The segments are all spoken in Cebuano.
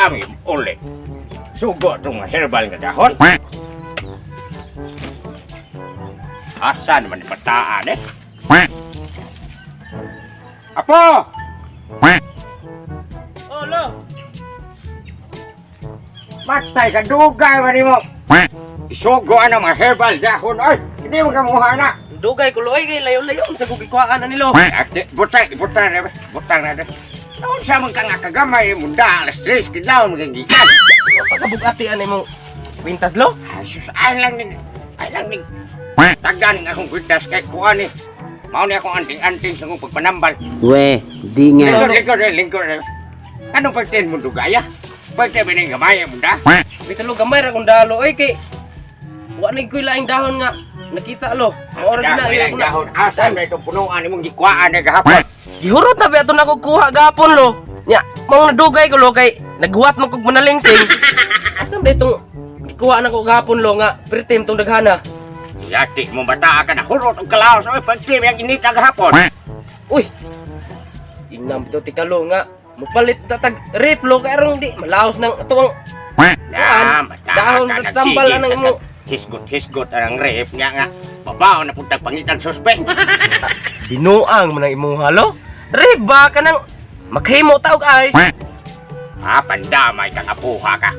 Kami uli. Sugo itong herbal nga dahon. Asa naman yung bataan eh? Apo! Oh, lo. Matay ka, dugay ba mo? Isugo ang mga herbal dahon. Ay, hindi mo kamuha na. Dugay ko lo, oy, kay layo-layo sa gugikuhaan na nilo. Ate, butang, butang na, butang na. Noon sa mga kang kagamay, munda, alas 3, kidlaw, mga gikan. Pagkabugati ani mo kwintas lo. Ay, sus, ay lang ni, ay lang ni. Tagdan ng akong kwintas kay kuha ni. Mao ni akong anting-anting sa akong pagpanambal. We, di nga. Lingkod, lingkod, eh, lingkod. Eh. Anong pagtin mo dugaya? Pagtin ba ng gamay munda? Bitalo gamay ra kung dalo oy kay wa na koy laing dahon nga nakita lo. Mao ra gina Dahon, iya ko na. dahon. Asa na itong punuan imong gikuhaan na gahapon? Gihurot na ba ato nako kuha gapon lo. Nya, mao nadugay ko lo kay naghuwat man kog manalingsing. Asa ba itong gikuha na ko gapon lo nga pertim tong daghana. Yati mo bata ka na hurot og kalaos oy pagtim yang inita gahapon. Uy. Inam bitaw tikalo nga mupalit ta tag rip lo kay aron di malaos nang atuang Na, bata Dahon ka na tambal nagsige anang sa imo. Hisgot hisgot ang ref nga nga. Babaw na puntag pangitan suspect. Binuang man ang imong halo. Rip ba ka nang maghimo ta og ice. Ah, pandamay kang apuha ka.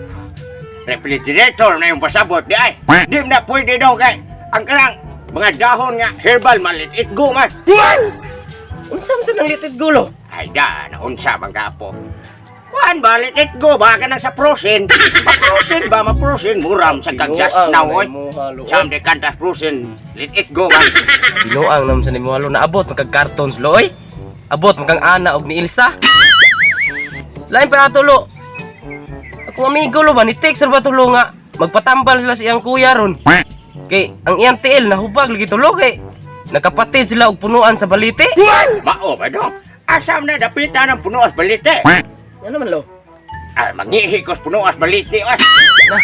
Refrigerator na yung pasabot di ay. Di na pwede daw kay. Ang kanang mga dahon nga herbal man let it go man. Unsa man sa nang litid gulo? Ay da, naunsa man ka apo. Kuan ba let it go ba ka nang sa frozen? Ma-frozen ba ma-frozen muram sa kag just Binuang now na oy. imong halo. Sam de kantas frozen, let it go man. Binuang naman sa imong halo naabot magkag cartons lo oy. Abot magkang ana og ni Ilsa. Lain pa ato lo. Akong amigo lo ba ni text ra ba to lo nga magpatambal sila sa iyang kuya ron. Kay ang iyang tiil nahubag lagi to lo kay nakapatid sila og punuan sa balite. Mao ba dong? Asam na dapitan ang punuas balite. Ano man lo? Ay, mangihi ko sa punuas balite. Ay, Na,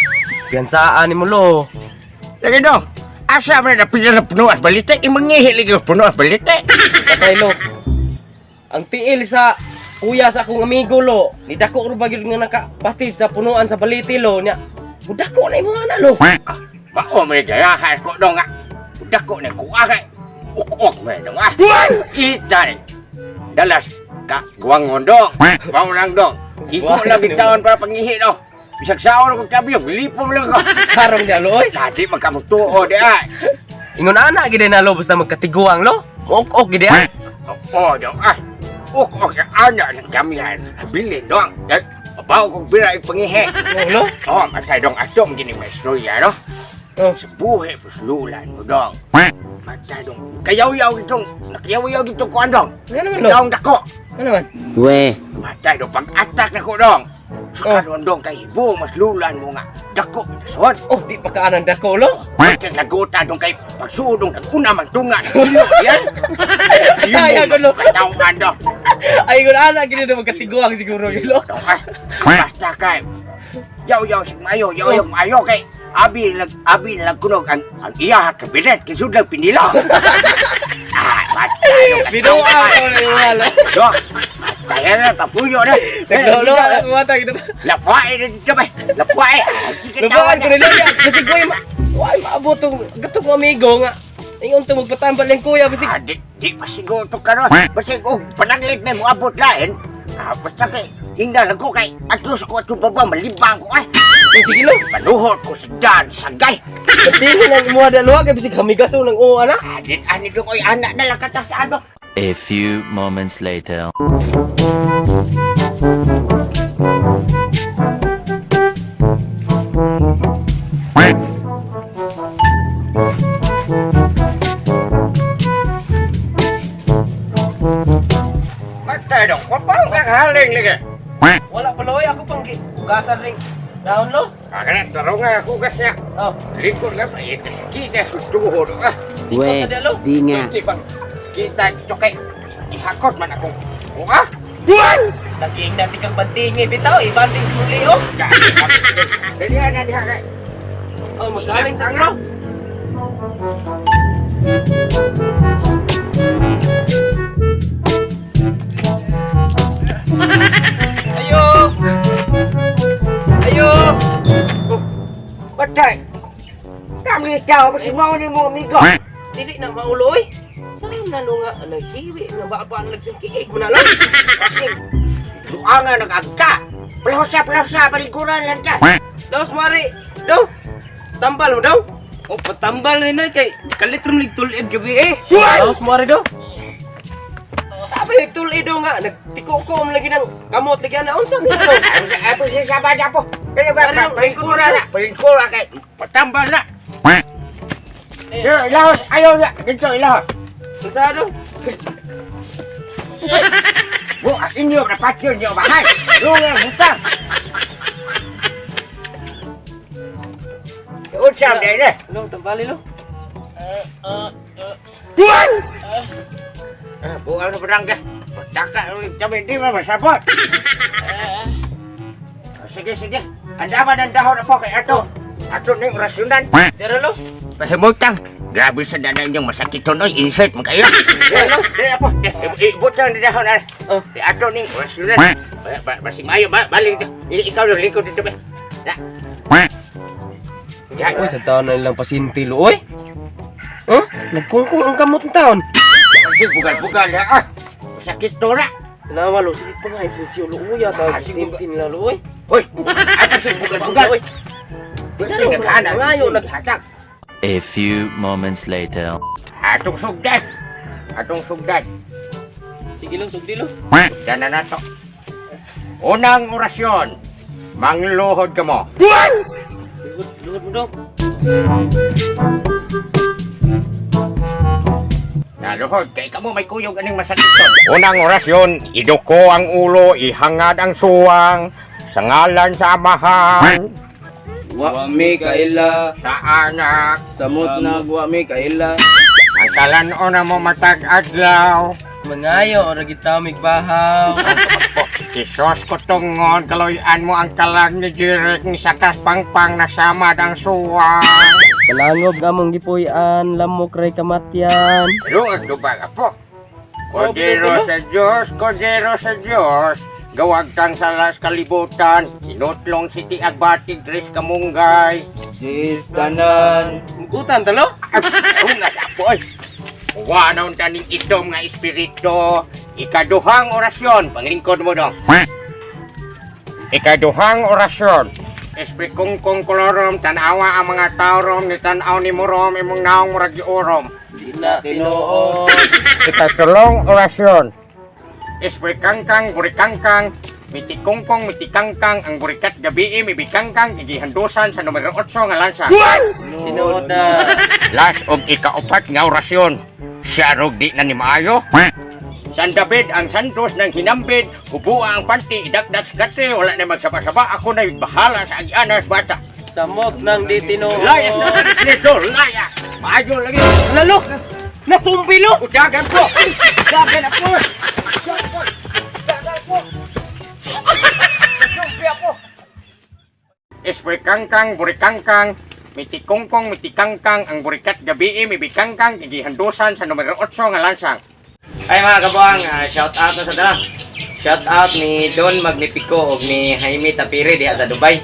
piyansaan nimo lo. lagi dong. Asam na dapitan ang punuas balite. Imangihi lagi ko sa punuas balite. Patay lo. Ang tiil sa kuya sa akong amigo lo, ni dako ro ba gyud nga nakapatid sa punuan sa balite lo nya. Mudako na imong ana lo. Ah, mao may garahan ko dong ah. Dako na kuha kay. Ukok may dong ah. Ita ni. Dalas ka guwangon dong. Guwangon lang dong. Iko lang taon para pangihi dong. Bisag saon ko tabi, lipom lang ko. Karong di lo oy. Dati magkamutuo di ay. Ingon ana gid na lo basta magkatiguang lo. Muok-ok gid ah. Oo dong ah. Ukok ang ana ng kamihan. Bilin dong. Babaw kong bira ipangihi. Oh, lo. Oh, matay dong atom gini may istorya no. Oh. Sa buhi puslulan mo dong. Matay dong. Kayaw-yaw itong, nakayaw-yaw itong kuan dong. Ano naman lo? Dong dako. Ano man? We, Matay dong pag-attack na ko dong. Sa Oh. karon dong kay hibo mas lulan mo nga. Dako sod. Oh, di pa kaanang dako lo. Matay naguta dong kay pagsuodong naguna man tunga. Hilo yan. Ay, ako, lo. Katawan dong. Ay ingon ana gid na magkatiguang siguro gid lo. Dong ah. Basta kay yaw-yaw sig mayo, yaw-yaw mayo kay abi lag kunog ang iya kabinet kay sudlag pinila. Ah, matay dong. Binuang ko na imong halo. Dong. Matay na tapuyo na. Lo lo ako mata gid. Lapae na dito ba? Lapae. Sige Lubaan ko nila ya. Kasi kuya, why maabot tong gatong amigo nga. Ingon to magpatambal lang kuya bisig. Ah, di pa siguro to karon. Basig og pananglit na mo abot lain. Ah, basta kay hinda lang ko kay atos ko ato baba malibang ko ay. Oh, sige lo. Panuhot ko sa Dan sagay. Tingin ang imuha dalawa kay bisig hamigaso ng oo ana. Ah, di ani dong oy anak na lang kata sa ano. A few moments later. Matay dong, wapaw kang haling lagi. Wala pa loy ako pang hugasan ring dahon lo. Ah, kana tarong nga ako kasya. Oh, Likod lang pa itas kita sa duho dong ah. we, di nga. Di bang kita dito kay ihakot man akong kuha. naging dati kang bantingi bitaw, ibanting si muli oh. Dali na diha kay. Oh, magaling sa ano. Ayo. Bitaw, si mao ni mo amigo. Dili na mao, Lo, oy. Sana no nga naghiwi nga ba ang nagsingkiig mo na lang. Kasi, nga nag-agta. Palahosa, palahosa, paliguran lang ka. Daw mari. Daw. Tambal mo daw. O patambal na inay kay kalit ron lig tulid gabi eh. Daw mo ari daw. Sabi lig tulid daw nga nagtiko ko am lagi ng kamot lagi ana unsa man daw. Apo siya sa bada po. Kaya ba, Ano, paliguran na, paliguran kay, patambal na. Ilahos, ayaw na, dito ilahos. Unsa daw? Bu, inyo, napatyo niyo bahay. Lunga, butang. Utsam dahil eh. Lo tambali lo. Buang na barangay. Pataka, kami di ba masabot. Sige, sige. Ang daman ang dahon po kay ato. Ato na yung orasyonan. Dara lo. Pahimutang. Grabe sa dana inyong masakit to, noy. Insert mo kayo. Di, apo. Ibutang ni dahon. Oh. Di ato ning orasyonan. Basing mayo, baling dito. Ikaw yung lingkod dito ba? Na. Yan. Uy, sa taon na nilang pasinti lo oy. Huh? Nagkungkong ang kamot ng taon. Kasi bugal-bugal ha. Ah, masakit to na. Nawa lo, sige pa nga si lo uya ta Ah, sige. pasinti nila lo oy. Hoy, ato si bugal-bugal. Oy. Dito naghahanap. Ngayon, Naghatag. A few moments later. Atong sugdan. Atong sugdan. Sige lo, sugdi lo. Sugdan na nato. Unang orasyon. Mangluhod ka mo. Luhod, luhod mo daw. Naluhod, kay kamo may kuyog aning masakit ton. Unang orasyon, iduko ang ulo, ihangad ang suwang, sa ngalan sa amahan, Wa mi kaila, sa anak, samot na wa mi kaila. ang kalanon na mo matag adlaw. Mangayo ora gid mig bahaw. Si Sos ko tungon, kaloyan mo ang kalag ni Jirek ni sakas pangpang nasamad ang suwang. Kalangob nga mong gipuy-an, lamok ray kamatyan. Luag dubag apo. Kordero sa Diyos, kordero sa Diyos. Gawag kang salas kalibutan, sinutlong siti agbatig dres kamunggay. Jis tanan. Mukutan talo? Unga sa apo ay. Wanaon taning itom nga espiritu. Ikaduhang orasyon, panglingkod mo dong. Ikaduhang orasyon. Espikungkong kolorom, tanawa ang mga taurom, ni tanaw ni morom, imong naong murag orom. Di na tinuod. Ikatulong orasyon. Espikangkang, burikangkang, mitikungkong, mitikangkang, ang burikat gabi, mibikangkang, igihandusan sa numero 8 nga lansa. Tinuod na. Last og ikaupat nga orasyon. Siya rog di na ni maayo. San David ang santos ng hinambid, hubua ang panty, idakdak sa katre, wala na magsaba-saba, ako na bahala sa agianas bata. Samot nang di tinuod. Layas na Kristo, laya! Maayo lagi! Lalo! Nasumbi lo! Udagan po! Udagan ako! Udagan po! Nasumbi ako! Esprekangkang, burikangkang, mitikongkong, mitikangkang, ang burikat gabi, mibikangkang, igihandusan sa numero 8 nga lansang. Ay mga kabuang, shout out na sa dala. Shout out ni Don Magnifico ug ni Jaime Tapire diha sa Dubai.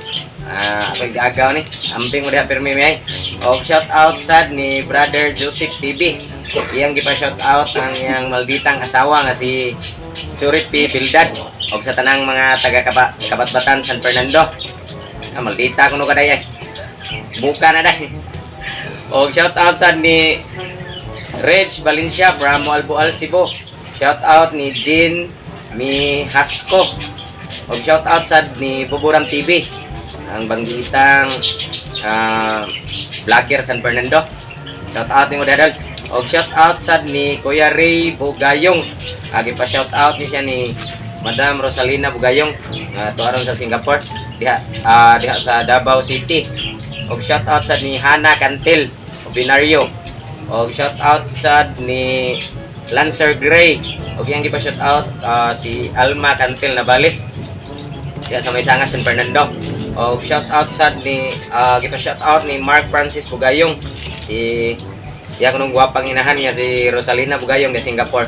Ako giagaw ni. Amping mo diha pirmi mi ay. Og shout out sad ni Brother Joseph TV. Iyang gipa shout out ang iyang malditang asawa nga si Churit P. Bildad og sa tanang mga taga Kabatbatan San Fernando. Maldita kuno kaday ay. Buka na day. Og shout out sad ni Reg Valencia from Moalboal, Cebu. Shout out ni Jean Mi Hasco. Og shout out sad ni Buburam TV. Ang banggitang vlogger San Fernando. Shout out ni mo dadal. Og shout out sad ni Kuya Ray Bugayong. Agi pa shout out ni siya ni Madam Rosalina Bugayong nga tuaron sa Singapore diha diha sa Davao City. Og shout out sad ni Hana Cantil Binario. Og shout out sad ni Lancer Gray. Og iyang gipa shout out si Alma Cantil Navales diha sa may sangat San Fernando. Og shout out sad ni gipa shout out ni Mark Francis Bugayong, si iya kunong gwapang inahan nga si Rosalina Bugayong sa Singapore.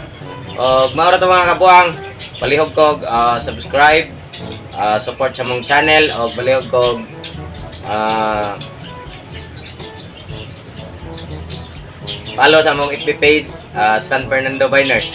Og mao ra to mga kabuang, palihog kog subscribe, support sa mong channel og palihog kog Follow sa among FB page, San Fernando Biners.